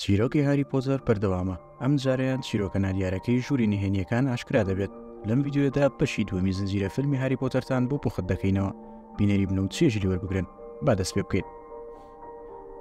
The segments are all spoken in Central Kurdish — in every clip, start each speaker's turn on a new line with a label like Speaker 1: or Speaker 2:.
Speaker 1: چیرۆکی هاری پۆتەر بەردەوامە، ئەمجارەیان چیرۆکە نادیارەکەی ژووری نهێنییەکان ئاشکرا دەبێت. لەم ڤیدیۆیەدا بەشی دووەمی زنجیرە فیلمی هاری پۆتەرتان بۆ پوخت دەکەینەوە، بینەری بن و چێژی لێ وەربگرن. با دەست پێ بکەین.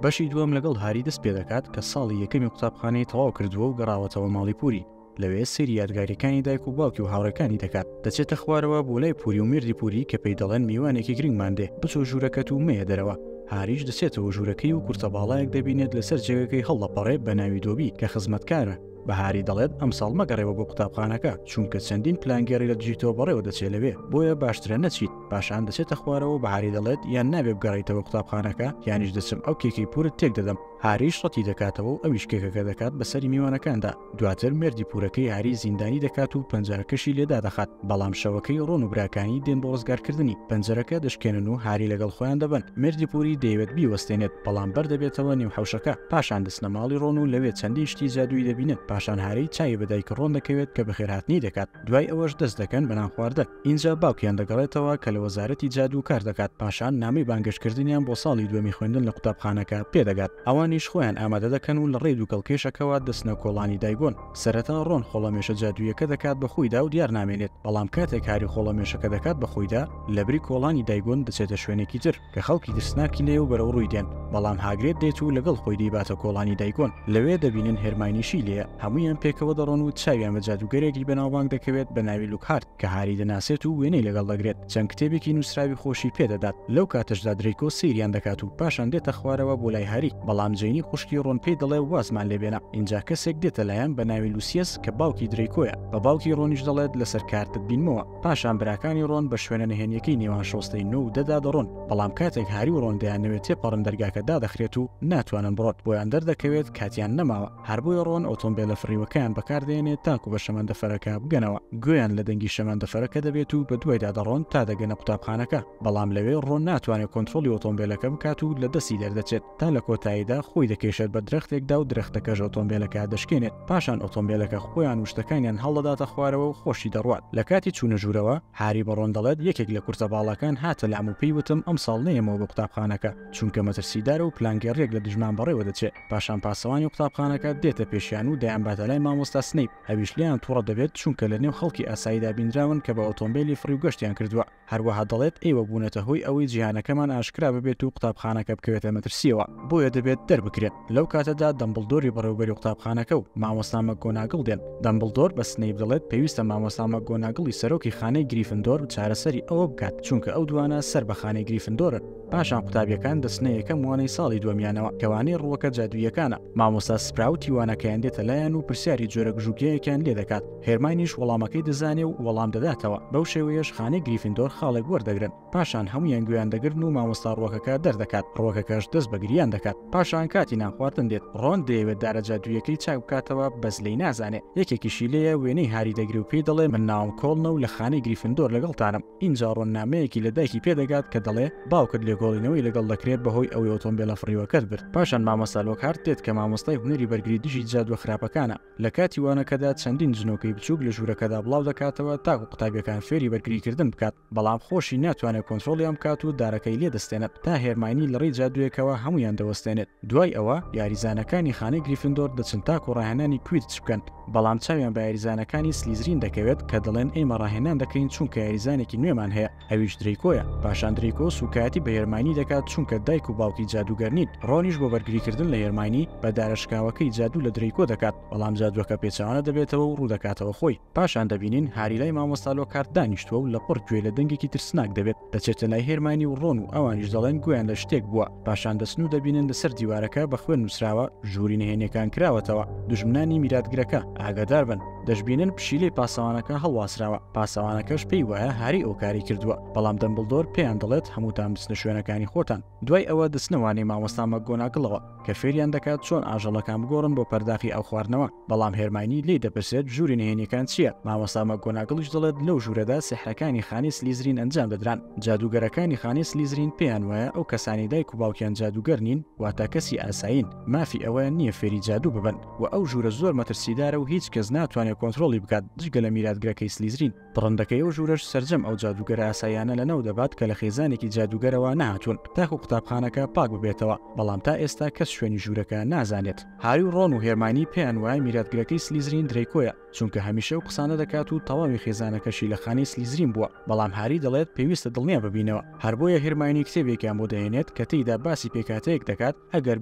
Speaker 1: بەشی دووەم لەگەڵ هاری دەست پێ دەکات کە ساڵی یەکەمی قوتابخانەی تەواو کردووە و گەڕاوەتەوە ماڵی پوری. لەوێ سەیری یادگاریەکانی دایک و باوکی و هاوڕێکانی دەکات، دەچێتە خوارەوە بۆ لای پوری و مێردی پوری کە پێی دەڵێن میوانێکی گرنگمان دێ، بچۆ ژوورەکەت و مەیە دەرەوە. هاریش دەچێتەوە ژوورەکەی و کورتە باڵایەک دەبینێت لەسەر جێگەکەی هەڵدەپەڕێ بە ناوی دۆبی کە خزمەتکارە، بە هاری دەڵێت ئەمساڵ مەگەڕێوە بۆ قوتابخانەکە چونکە چەندین پلانگێڕی لە دژی تۆ بەڕێوە دەچێ لەوێ، بۆیە باشترە نەچیت. پاشان دەچێتە خوارەوە و بە هاری دەڵێت یان نابێ بگەڕێیتەوە قوتابخانەکە یانیش دەچم ئەو کێکەی پورت تێک دەدەم. هاریش ڕەتی دەکاتەوە و ئەویش کێکەکە دەکات بەسەری میوانەکاندا، دواتر مێردی پورەکەی هاری زیندانی دەکات و پەنجەرەکەشی لێ دادەخات، بەڵام شەوەکەی ڕۆن و براکانی دێن بۆ ڕزگارکردنی، پەنجەرەکە دەشکێنن و هاری لەگەڵ خۆیان دەبەن، مێردی پوری دەیەوێت بیوەستێنێت، بەڵام بەردەبێتەوە نێو حەوشەکە، پاشان دەچنە ماڵی ڕۆن و لەوێ چەندین شتی جادوویی دەبینن، پاشان هاری چاوی بە دایکی ڕۆن دەکەوێت کە بەخێرهاتنی دەکات، دوای ئەوەش دەست دەکەن بە نانخواردن. ئینجا باوکیان دەگەڕێتەوە کە لە وەزارەتی جادوو کار دەکات، پاشان نامەی بانگهێشتکردنیان بۆ ساڵی دووەمی خوێندن لە قوتابخانەکە پێدەگات. ئەوانیش خۆیان ئامادە دەکەن و لە ڕێی دووکەڵکێشەکەوە دەچنە کۆڵانی دایگۆن. سەرەتا ڕۆن خۆڵەمێشە جادوویەکە دەکات بە خۆیدا و دیار نامێنێت، بەڵام کاتێک هاری خۆڵەمێشەکە دەکات بە خۆیدا، لەبری کۆڵانی دایگۆن دەچێتە شوێنێکی تر. کە خەڵکی ترسناکی لێیە و بەرەو ڕووی دێن، بەڵام هاگرێد دێت و لەگەڵ خۆی دەیباتە کۆڵانی دایگۆن، لەوێ دەبینن هێرماینیشی لێیە، هەموویان پێکەوە دەڕۆن و چاویان بە جادووگەرێکی بەناوبانگ دەکەوێت بە ناوی لوکهارت کە هاری دەناسێت و وێنەی لەگەڵ دەگرێت، چەند کتێبێکی نووسراوی خۆشی پێ دەدات، لەو کاتەشدا درەیکۆ سەیریان دەکات و پاشان دێتە خوارەوە بۆ لای هاری، بەڵام جەینی خوشکی ڕۆن پێی دەڵێ وازمان لێ بێنە، ئینجا کەسێک دێتە لایان بە ناوی لوسیەس کە باوکی درەیکۆیە، بە باوکی ڕۆنیش دەڵێت لەسەر کار دەتبینمەوە. پاشان براکانی ڕۆن بە شوێنە نهێنیەکەی نێوان شۆستەی نۆ و دە دا دەڕۆن، بەڵام کاتێک هاری و ڕۆن دەیانەوێت تێپەڕن دەرگاکە دادەخرێت و ناتوانن بڕۆن، بۆیان دەردەکەوێت کاتیان نەماوە، هەر بۆیە ڕۆن ئۆتۆمبێلە فڕیوەکەیان بەکاردێنێت تاکو بە شەمەندەفەرەکە بگەنەوە، گوێیان لە دەنگی شەمەندەفەرەکە دەبێت و بەدوایدا دەڕۆن تا دەگەنە قوتابخانەکە، بەڵام لەوێ ڕۆن ناتوانێت کۆنترۆڵی ئۆتۆمبێلەکە بکات و لە دەستی دەردەچێت. تا لە کۆتاییدا خۆی دەکێشێت بە درەختێکدا و درەختەکەش ئۆتۆمبێلەکە دەشکێنێت، پاشان ئۆتۆمبێلەکە خۆیان و شتەکانیان هەڵدەداتە خوارەوە و خۆشی دەڕوات. لە کاتی چوونە ژوورەوە، هاری بە ڕۆن دەڵێت یەکێک لە کورتە باڵاکان هاتە لام و پێی وتم ئەمساڵ نەیەمەوە بۆ قوتابخانەکە، چونکە مەترسیدارە و پلانگێڕییەک لە دژمان بەڕێوە دەچێ. پاشان پاسەوانی قوتابخانەکە دێتە پێشیان و دەیانباتە لای مامۆستا سنەیپ، ئەویش لێیان توڕە دەبێت چونکە لە نێو خەڵکی ئاساییدا بینراون کە بە ئۆتۆمبێلی فڕیو گەشتیان کردووە. هەروەها دەڵێت ئێوە بوونەتە هۆی ئەوەی جیهانەکەمان ئاشکرا ببێت و قوتابخانەکە بکەوێتە مەترسییەوە، بۆیە دەبێت دەربکرێن. لەو کاتەدا دەمبڵدۆری بەڕێوبەری قوتابخانەکە و مامۆستا مەکگۆناگڵ دێن. دەمبڵدۆر بە سنەیپ دەڵێت پێویستە مامۆستا مەکگۆناگڵی سەرۆکی خانەی گریفندۆر چارەسەری ئەوە بکات، چونکە ئەو دووانە سەر بە خانەی گریفندۆرن. پاشان قوتابییەکان دەچنە یەکەم وانەی ساڵی دووەمیانەوە کە وانەی ڕووەکە جادووییەکانە. مامۆستا سپراوتی وانەکەیان دێتە لایان و پرسیاری جۆرە گژوگیایەکیان لێدەکات. هێرماینیش وەڵامەکەی دەزانێ و وەڵام دەداتەوە، بەو شێوەیەش خانەی گریفیندۆر خاڵێک وەردەگرن، پاشان هەموویان گوێیان دەگرن و مامۆستا ڕووەکەکە دەردەکات، ڕووەکەکەش دەست بە گریان دەکات، پاشان کاتی نان خواردن دێت، ڕۆن دەیەوێت دارە جادوویەکەی چاک بکاتەوە بەس لێی نازانێ، یەکێکیشی لێیە وێنەی هاری دەگرێ و پێی دەڵێ من ناوم کۆڵنە و لە خانەی گریفندۆر لەگەڵتانم، ئینجا ڕۆن نامەیەکی لە دایکی پێ دەگات کە دەڵێ باوکت لێکۆڵینەوەی لەگەڵ دەکرێت بەهۆی ئەوەی ئۆتۆمبێلە فڕیوەکەت برد، پاشان مامۆستا لۆکهارت دێت کە مامۆستای هونەری بەرگری دژی جادووە خراپەکانە. لە کاتی وانەکەدا چەندین جنۆکەی بچووک لە ژوورەکەدا بڵاو دەکاتەوە تاکو قوتابیەکان فێری بەرگریکردن بکات، بەڵام خۆشی ناتوانێت کۆنترۆڵیان بکات و دارەکەی لێ دەستێنێت تا هێرماینی لە ڕێی جادوویەکەوە هەموویان دەوەستێنێت. دوای ئەوە یاریزانەکانی خانەی گریفندۆر دەچن تاکو ڕاهێنانی کویدچ بکەن، بەڵام چاویان بە یاریزانەکانی سلیزرین دەکەوێت کە دەڵێن ئێمە ڕاهێنان دەکەین چونکە یاریزانێکی نوێمان هەیە. ئەویش درەیکۆیە، پاشان درەیکۆ سوکایەتی بە هێرماینی دەکات چونکە دایک و باوکی جادووگەر نین، ڕۆنیش بۆ بەرگریکردن لە هێرماینی بە دارە شکاوەکەی جادوو لە درەیکۆ دەکات، بەڵام جادووەکە پێچەوانە دەبێتەوە و ڕوودەکاتەوە خۆی، پاشان دەبینین هاری لای مامۆستا لۆکهارت دانیشتووە و لەپڕ گوێی لە دەنگێکی ترسناک دەبێت، دەچێتە لای هێرماینی و ڕۆن و ئەوانیش دەڵێن گوێیان لە شتێک بووە، پاشان دەچن و دەبینن لەسەر دیوارەکە بە خوێن نووسراوە ژووری نهێنیەکان کراوەتەوە، دوژمنانی میراتگرەکە ئاگاداربن. دەشبینن پشیلەی پاسەوانەکە هەڵواسراوە، پاسەوانەکەش پێی وایە هاری ئەو کارەی کردووە، بەڵام دەمبڵدۆر پێیان دەڵێت هەمووتان بچنە شوێنەکانی خۆتان. دوای ئەوە دەچنە وانەی مامۆستا مەکگۆناگڵەوە، کە فێریان دەکات چۆن ئاژەڵەکان بگۆڕن بۆ پەرداخی ئاو خواردنەوە، بەڵام هێرماینی لێی دەپرسێت ژووری نهێنیەکان چییە، مامۆستا مەکگۆناگڵیش دەڵێت لەو ژوورەدا سیحرەکانی خانەی سلیزرین ئەنجام دەدران، جادووگەرەکانی خانەی سلیزرین پێیان وایە ئەو کەسانەی دایک و باوکیان جادووگەر نین واتە کەسی ئاسایین مافی ئەوەیان نییە فێری جادوو ببن. وە ئەو ژوورە زۆر مەترسیدارە و هیچ کەس ناتوانێت کۆنترۆڵی بکات جگە لە میراتگرەکەی سلیزرین. دڕندەکەی ئەو ژوورەش سەرجەم ئەو جادووگەرە ئاساییانە لەناو دەبات کە لە خێزانێکی جادووگەرەوە نەهاتوون تاکو قوتابخانەکە پاک ببێتەوە، بەڵام تا ئێستا کەس شوێنی ژوورەکە نازانێت. هاری و ڕۆن و هێرماینی پێیان وایە میراتگرەکەی سلیزرین درەیکۆیە، چونکە هەمیشە ئەو قسانە دەکات و تەواوی خێزانەکەشی لە خانەی سلیزرین بووە، بەڵام هاری دەڵێت پێویستە دڵنیا ببینەوە، هەر بۆیە هێرماینی کتێبێکیان بۆ دەهێنێت کە تێیدا باسی پێکهاتەیەک دەکات ئەگەر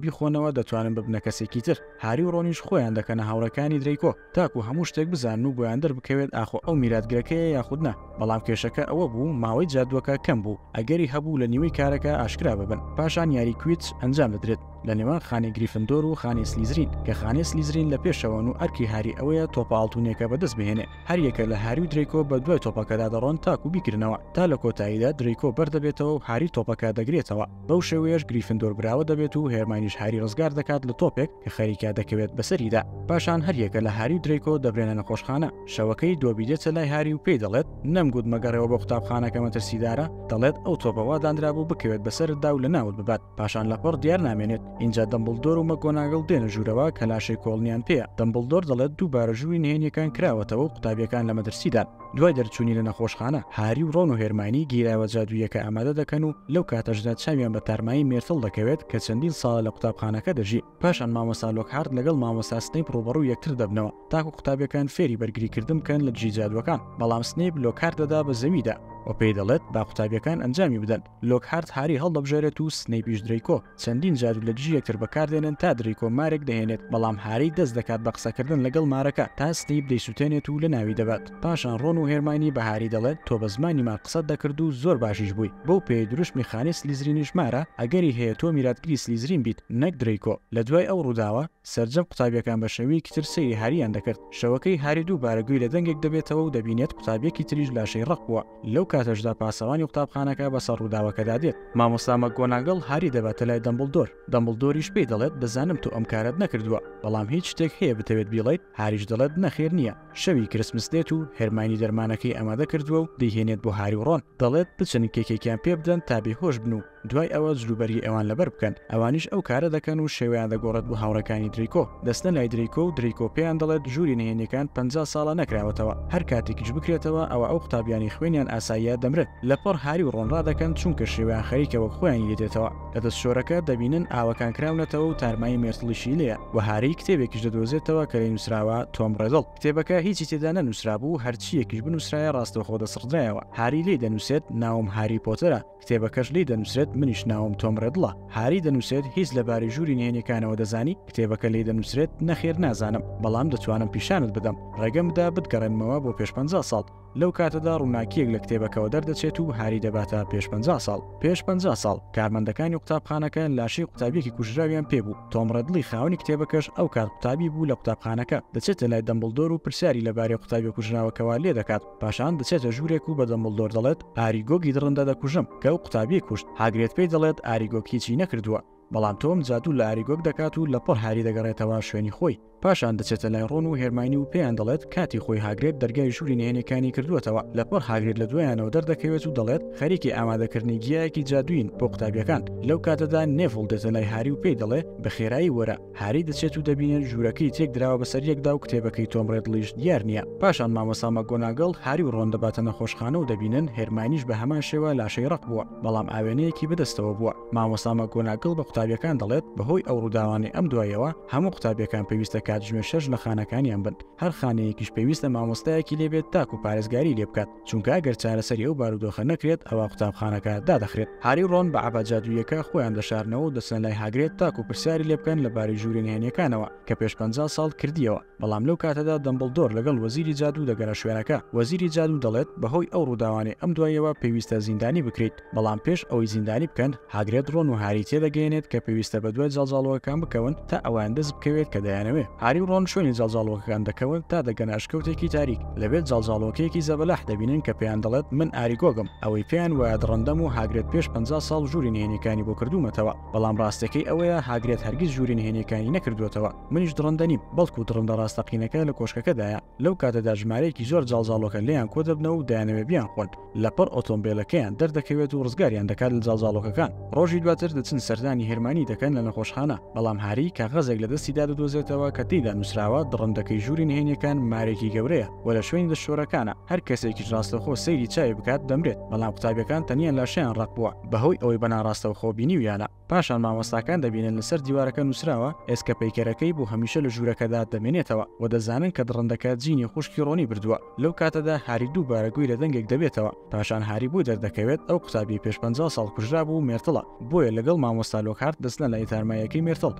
Speaker 1: بیخۆنەوە دەتوانن ببنە کەسێکی تر. هاری و ڕۆنیش خۆیان دەکەنە هاوڕێکانی درەیکۆ تاکو هەموو شتێک بزانن و بۆیان دەربکەوێت ئاخۆ ئەو میراتگرەکەیە یاخود نا، بەڵام کێشەکە ئەوە بوو ماوەی جادووەکە کەم بوو ئەگەری هەبوو لە نیوەی کارەکە ئاشکرا ببن. پاشان یاری کویدچ ئەنجام دەدرێت لە نێوان خانەی گریفندۆر و خانەی سلیزرین کە خانەی سلیزرین لە پێشەوەن و ئەرکی هاری ئەوەیە تۆپە ئاڵتونیەکە بەدەست بهێنێ. هەریەکە لە هاری و درەیکۆ بە دوای تۆپەکەدا دەڕۆن تاکو بیگرنەوە تا لە کۆتاییدا درەیکۆ بەردەبێتەوە و هاری تۆپەکە دەگرێتەوە. بەو شێوەیەش گریفندۆر براوە دەبێت و هێرماینیش هاری ڕزگار دەکات لە تۆپێک کە خەریکە دەکەوێت بەسەریدا. پاشان هەریەکە لە هاری و درەیکۆ دەبرێنە نەخۆشخانە. شەوەکەی دۆبی دێتە لای هاری و پێی دەڵێت، نەمگوت مەگەڕێوە بۆ قوتابخانەکە مەترسیدارە؟ دەڵێت ئەو تۆپە وا دانرابوو بکەوێت بەسەرتدا و لەناوت ببات. پاشان لەپڕ دیار نامێنێت. ئینجا دەمبڵدۆر و مەکگۆناگڵ دێنە ژوورەوە کە لاشەی کۆڵنیان پێیە. دەمبڵدۆر دەڵێت دووبارە ژووری نهێنییەکان کراوەتەوە و قوتابییەکان لە مەترسیدان. دوای دەرچوونی لە نەخۆشخانە، هاری و ڕۆن و هێرماینی گیراوە جادووییەکە ئامادە دەکەن و لەو کاتەشدا چاویان بە تارمایی مێرتڵ دەکەوێت کە چەندین ساڵە لە قوتابخانەکە دەژی. پاشان مامۆستا لۆکهارت لەگەڵ مامۆستا سنەیپ ڕووبەڕووی یەکتر دەبنەوە تاکو قوتابییەکان فێری بەرگریکردن بکەن لە دژی جادووەکان، بەڵام سنەیپ لۆکهارت دەدا بە زەویدا و پێی دەڵێت با قوتابییەکان ئەنجامی بدەن. لۆکهارت هاری هەڵدەبژێرێت و سنەیپیش درەیکۆ. چەندین جادوو لە دژی یەکتر بەکاردێنن تا درەیکۆ مارێک دەهێنێت، بەڵام هاری دەست دەکات بە قسەکردن لەگەڵ مارەکە تا سنەیپ دەیسوتێنێت و لەناوی دەبات. پاشان ڕۆن و هێرماینی بە هاری دەڵێن تۆ بە زمانی مار قسەت دەکرد و زۆر باشیش بووی، بەو پێیەی دروشمی خانەی سلیزرینیش مارە، ئەگەری هەیە تۆ میراتگری سلیزرین بیت نەک درەیکۆ. لە دوای ئەو ڕووداوە، سەرجەم قوتابییەکان بە شێوەیەکی تر سەیری هارییان دەکرد. شەوەکەی هاری دووبارە گوێی لە دەنگێک دەبێتەوە و دەبینێت قوتابییەکی تریش لاشەی ڕەق بووە. لەو کاتەشدا پاسەوانی قوتابخانەکە بەسەر ڕووداوەکەدا دێت. مامۆستا مەکگۆناگڵ هاری دەباتە لای دەمبڵدۆر. دەمبڵدۆریش پێی دەڵێت دەزانم تۆ ئەم کارەت نەکردووە، بەڵام هیچ شتێک هەیە بتەوێت بیڵێیت؟ هاریش دەڵێت نەخێر نییە. شەوی کریسمس دێت و هێرماینی دەرمانەکەی ئامادە کردووە و دەیهێنێت بۆ هاری و ڕۆن. دەڵێت بچن کێکێکیان پێ بدەن تا بێهۆش بن و دوای ئەوە جلوبەرگی ئەوان لەبەر بکەن. ئەوانیش ئەو کارە دەکەن و شێوەیان دەگۆڕێت بۆ هاوڕێکانی درەیکۆ. دەچنە لای درەیکۆ و درەیکۆ پێیان دەڵێت ژووری نهێنیەکان 50 ساڵە نەکراوەتەوە، هەر کاتێکیش بکرێتەوە ئەوە ئەو قوتابیانەی خوێنیان ئاساییە دەمرن. لەپڕ هاری و ڕۆن ڕادەکەن چونکە شێوەیان خەریکە وەک خۆیانی لێدێتەوە. لە دەستشۆرەکە دەبینن ئاوەکان کراونەتەوە و تارمایی مێرتڵیشی لێیە و هاری کتێبێکیش دەدۆزێتەوە کە لێی نووسراوە تۆم ڕێدڵ. کتێبەکە هیچی تێدا نەنووسرابوو، هەرچییەکیش بنووسرایە ڕاستەوخۆ دەسڕدرایەوە. هاری لێی دەنووسێت ناوم هاری پۆتەرە. کتێبەکەش لێی دەنووسرێت منیش ناوم تۆم ڕێدڵە. هاری دەنووسێت هیچ لەبارەی ژووری نهێنیەکانەوە دەزانی؟ کتێبەکە لێی دەنووسرێت نەخێر نازانم، بەڵام دەتوانم پیشانت بدەم. ڕێگەم بدە بتگەڕێنمەوە بۆ پێش 50 ساڵ. لەو کاتەدا ڕووناکییەک لە کتێبەکەوە دەردەچێت و هاری دەباتە پێش 50 ساڵ. پێش 50 ساڵ، کارمەندەکانی قوتابخانەکە لاشەی قوتابییەکی کوژراویان پێ بوو. تۆم ڕێدڵی خاوەنی کتێبەکەش ئەو کات قوتابی بوو لە قوتابخانەکە. دەچێتە لای دەمبڵدۆر و پرسیاری لەبارەی قوتابیە کوژراوەکەوە لێ دەکات. پاشان دەچێتە ژوورێک و بە دەمبڵدۆر دەڵێت ئاریگۆگی دڕندە دەکوژم کە ئەو قوتابیەی کوشت. هاگرێد پێی دەڵێت ئاریگۆگ هیچی نەکردووە، بەڵام تۆم جادوو لە ئاریگۆگ دەکات و لەپڕ هاری دەگەڕێتەوە شوێنی خۆی. پاشان دەچێتە لای ڕۆن و هێرماینی و پێیان دەڵێت کاتی خۆی هاگرێد دەرگای ژووری نهێنیەکانی کردووەتەوە. لەپڕ هاگرێد لە دوایانەوە دەردەکەوێت و دەڵێت خەریکی ئامادەکردنی گیایەکی جادووین بۆ قوتابیەکان. لەو کاتەدا نێڤڵ دێتە لای هاری و پێی دەڵێ بە خێرایی وەرە. هاری دەچێت و دەبینێت ژوورەکەی تێکدراوە بەسەر یەکدا و کتێبەکەی تۆم ڕێدڵیش دیار نییە. پاشان مامۆستا مەکگۆناگڵ هاری و ڕۆن دەباتە نەخۆشخانە و دەبینن هێرماینیش بە هەمان شێوە لاشەی ڕەق بووە، بەڵام ئاوێنەیەکی بەدەستەوە بووە. مامۆستا مەکگۆناگڵ بە قوتابییەکان دەڵێت بەهۆی ئەو ڕووداوانەی ئەم دواییەوە هەموو قوتابییەکان پێویستە کاتژمێر شەش لە خانەکانیان بن، هەر خانەیەکیش پێویستە مامۆستایەکی لێبێت تاکو پارێزگاری لێبکات. چونکە ئەگەر چارەسەری ئەو بارودۆخە نەکرێت ئەوا قوتابخانەکە دادەخرێت. هاری و ڕۆن بە عەبا جادووییەکە خۆیان دەشارنەوە و دەچنە لای هاگرێد تاکو پرسیاری لێبکەن لەبارەی ژووری نهێنییەکانەوە کە پێش 50 ساڵ کردییەوە، بەڵام لەو کاتەدا دەمبڵدۆر لەگەڵ وەزیری جادوو دەگەنە شوێنەکە. وەزیری جادوو دەڵێت بەهۆی ئەو ڕووداوانەی ئەم دواییەوە پێویستە زیندانی بکرێیت، بەڵام پێش ئەوەی زیندانی بکەن، هاگرێد ڕۆن و هاری تێدەگەیەنێت کە پێویستە بەدوای جاڵجاڵۆکەکان بکەون تا ئەویان دەست بکەوێت کە دەیانەوێ. هاری و ڕۆن شوێنی جاڵجاڵۆکەکان دەکەون تا دەگەنە ئەشکەوتێکی تاریک. لەوێ جاڵجاڵۆکەیەکی زەبەلاح دەبینن کە پێیان دەڵێت من ئاریگۆگم، ئەوەی پێیان وایە دڕندەم و هاگرێد پێش 50 ساڵ ژووری نهێنیەکانی بۆ کردوومەتەوە، بەڵام ڕاستیەکەی ئەوەیە هاگرێد هەرگیز ژووری نهێنیەکانی نەکردووەتەوە. منیش دڕندە نیم، بەڵکو دڕندە ڕاستەقینەکە لە کۆشکەکەدایە. لەو کاتەدا ژمارەیەکی زۆر جاڵجاڵۆکە لێیان کۆدەبنەوە و دەیانەوێت بیانخۆن. لەپڕ ئۆتۆمبێلەکەیان دەردەکەوێت و ڕزگاریان دەکات لە جاڵجاڵۆکەکان. ڕۆژی دواتر دەچن سەردانی هێرمانی دەکەن لە نەخۆشخانە، بەڵام هاری کاغەزێک لە دەستیدا دەدۆزێتەوە کە تێیدا نووسراوە دڕندەکەی ژووری نهێنیەکان مارێکی گەورەیە و لە شوێنی دەستشۆرەکانە، هەر کەسێکیش ڕاستەوخۆ سەیری چاوی بکات دەمرێت، بەڵام قوتابیەکان تەنیا لاشەیان ڕەق بووە بەهۆی ئەوەی بە ناڕاستەوخۆ بینیویانە. پاشان مامۆستاکان دەبینن لەسەر دیوارەکە نووسراوە ئێسکە پەیکەرەکەی بۆ هەمیشە لە ژوورەکەدا دەمێنێتەوە و دەزانن کە دڕندەکە جینی خوشکی ڕۆنی بردووە. لەو کاتەدا هاری دووبارە گوێی لە دەنگێک دەبێتەوە. پاشان هاری بۆی دەردەکەوێت ئەو قوتابیەی پێش 50 ساڵ کوژرابوو مێرتڵە، بۆیە لەگەڵ مامۆستا لۆکهارت دەچنە لای تارماییەکەی مێرتڵ،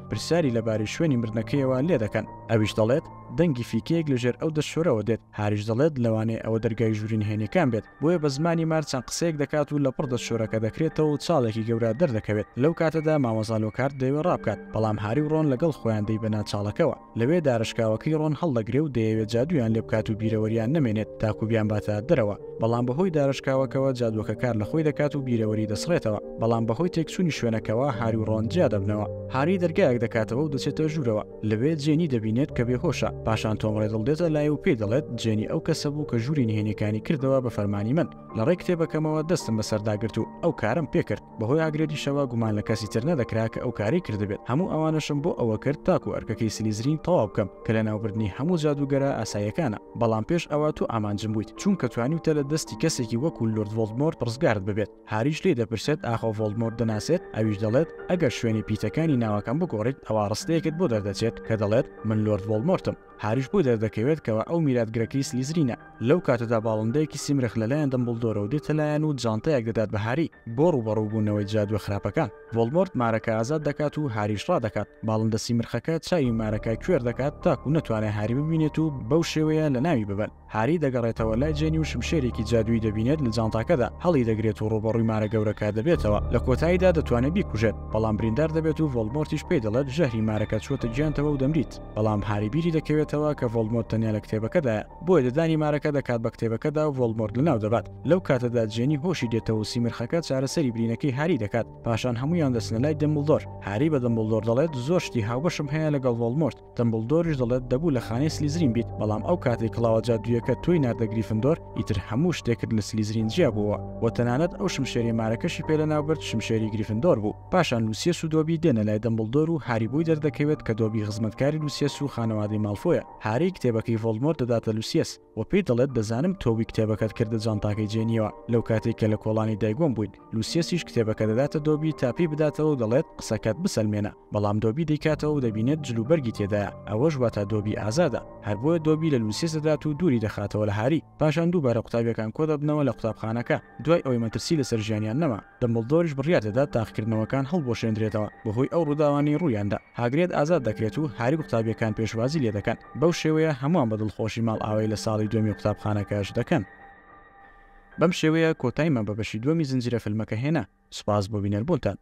Speaker 1: پرسیاری لەبارەی شوێنی مردنەکەیەوە لێدەکەن. ئەویش دەڵێت دەنگی فیکەیەک لەژێر ئەو دەستشۆرەوە دێت. هاریش دەڵێت لەوانەیە ئەوە دەرگای ژووری نهێنیەکان بێت. بۆیە بە زمانی مار چەند قسەیەک دەکات و لەپڕ دەستشۆرەکە دەکرێتەوە و چاڵێکی گەورە دەردەکەوێت. لەو کاتەدا مامۆستا لۆکهارت دەیەوێت ڕابکات، بەڵام هاری و ڕۆن لەگەڵ خۆیان دەیبەنە چاڵەکەوە. لەوێ دارەشکاوەکەی ڕۆن هەڵدەگرێ و دەیەوێت جادوویان لێ بکات و بیرەوەریان نەمێنێت تاکو بیانباتە دەرەوە، بەڵام بەهۆی دارەشکاوەکەوە جادووەکە کار لە خۆی دەکات و بیرەوەری دەسڕێتەوە، بەڵام بەهۆی تێکچوونی شوێنەکەوە هاری و ڕۆن جیا دەبنەوە. هاری دەرگایەک دەکاتەوە و دەچێتە ژوورەوە، لەوێ جێنی دەبینێت کە بێهۆشە، پاشان تۆم ڕێدڵ دێتە لای و پێی دەڵێت جێنی ئەو کەسە بوو کە ژووری نهێنیەکانی کردەوە بە فەرمانی من، لەڕێی کتێبەکەمەوە دەستم بەسەردا گرت و ئەو کارەم پێکرد. بەهۆی هاگرێدیشەوە گومان لە کەسی تر نەدەکرا کە ئەو کارەی کردبێت، هەموو ئەوانەشم بۆ ئەوە کرد تاکو ئەرکەکەی سلیزرین تەواو بکەم کە لەناوبردنی هەموو جادووگەرە ئاساییەکانە، بەڵام پێش ئەوە تۆ ئامانجم بوویت، چونکە توانیوتە لە دەستی کەسێکی وەکو لۆرد ڤۆڵدمۆرت ڕزگارت ببێت. هاریش لێی دەپرسێت ئاخۆ ڤۆڵدمۆرت دەناسێت، ئەویش دەڵێت ئەگەر شوێنی پیتەکانی ناوەکەم بگۆڕیت ئەوا ڕستەیەکت بۆ دەردەچێت کە دەڵێت من لۆرد ڤۆڵدمۆرتم. هاریش بۆی دەردەکەوێت کەوا ئەو میراتگرەکەی سلیزرینە. لەو کاتەدا باڵندەیەکی سیمرخ لەلایەن دەمبڵدۆرەوە دێتە لایان و جانتایەک دەدات بە هاری بۆ ڕووبەڕووبوونەوەی جادووە خراپەکان. ڤۆڵدمۆرت مارەکە ئازاد دەکات و هاریش ڕادەکات. باڵندە سیمرخەکە چاوی مارەکە کوێر دەکات تاکو نەتوانێت هاری ببینێت و بەو شێوەیە لەناوی ببەن. هاری دەگەڕێتەوە لای جێنی و شمشێرێکی جادوویی دەبینێت لە جانتاکەدا، هەڵیدەگرێت و ڕووبەڕووی مارە گەورەکە دەبێتەوە. لە کۆتاییدا دەتوانێت بیکوژێت، بەڵام بریندار دەبێت و ڤۆڵدمۆرتیش پێی دەڵێت ژەهری مارەکە چووەتە گیانتەوە و دەمریت. بەڵام هاری بیری دەکەوێتەوە کە ڤۆڵدمۆرت تەنیا لە کتێبەکەدایە، بۆیە ددانی مارەکە دەکات بە کتێبەکەدا و ڤۆڵدمۆرت لەناو دەبات. لەو کاتەدا جێنی هۆشی دێتەوە و سیمرخەکە چارەسەری برینەکەی هاری دەکات. پاشان هەموویان دەچنە لای دەمبڵدۆر. هاری بە دەمبڵدۆر دەڵێت زۆر شتی هاوبەشم هەیە لەگەڵ ڤۆڵدمۆرت. دەمبڵدۆریش دەڵێت دەبوو لە خانەی سلیزرین بیت، بەڵام ئەو کاتەی کڵاوە جادوویەکە تۆی ناردە گریفندۆر، ئیتر هەموو شتێکت لە سلیزرین جیا بووەوە و تەنانەت ئەو شمشێرەی مارەکەشی پێ لەناوبرد شمشێری گریفندۆر بوو. پاشان لوسیەس و دۆبی دێنە لای دەمبڵدۆر و هاری بۆی دەردەکەوێت کە دۆبی خزمەتکاری لوسیەس و خانەوادەی ماڵفۆیە. هاری کتێبەکەی ڤۆڵدمۆرت دەداتە لوسیەس و پێی دەڵێت دەزانم تۆ بووی کتێبەکەت کردە جانتاکەی جێنیەوە لەو کاتەی کە لە کۆڵانی دایگۆن بووین. لوسیەسیش کتێبەکە دەداتە دۆبی تا پێی بداتەوە و دەڵێت قسەکەت بسەلمێنە. بەڵام دۆبی دەیکاتەوە و دەبینێت جلوبەرگی تێدایە، ئەوەش واتا دۆبی ئازادە. هەر بۆیە دۆبی لە لوسیەس دەدات و دووری دەخاتەوە لە هاری. پاشان دووبارە قوتابیەکان کۆدەبنەوە لە قوتابخانەکە دوای ئەوەی مەترسی لەسەر ژیانیان نەما. دەمبڵدۆریش بڕیار دەدات تاقیکردنەوەکان هەڵبوەشێندرێتەوە بەهۆی ئەو ڕووداوانەی ڕوویاندا. هاگرێد ئازاد دەکرێت و هاری و قوتابیەکان پێشوازی لێدەکەن. بەو شێوەیە هەمووان بە دڵخۆشی ماڵئاوایی لە ساڵی دووەمی قوتابخانەکەش دەکەن. بەم شێوەیە کۆتاییمان بە بەشی دووەمی زنجیرە فیلمەکە هێنا. سوپاس بۆ بینەربوونتان.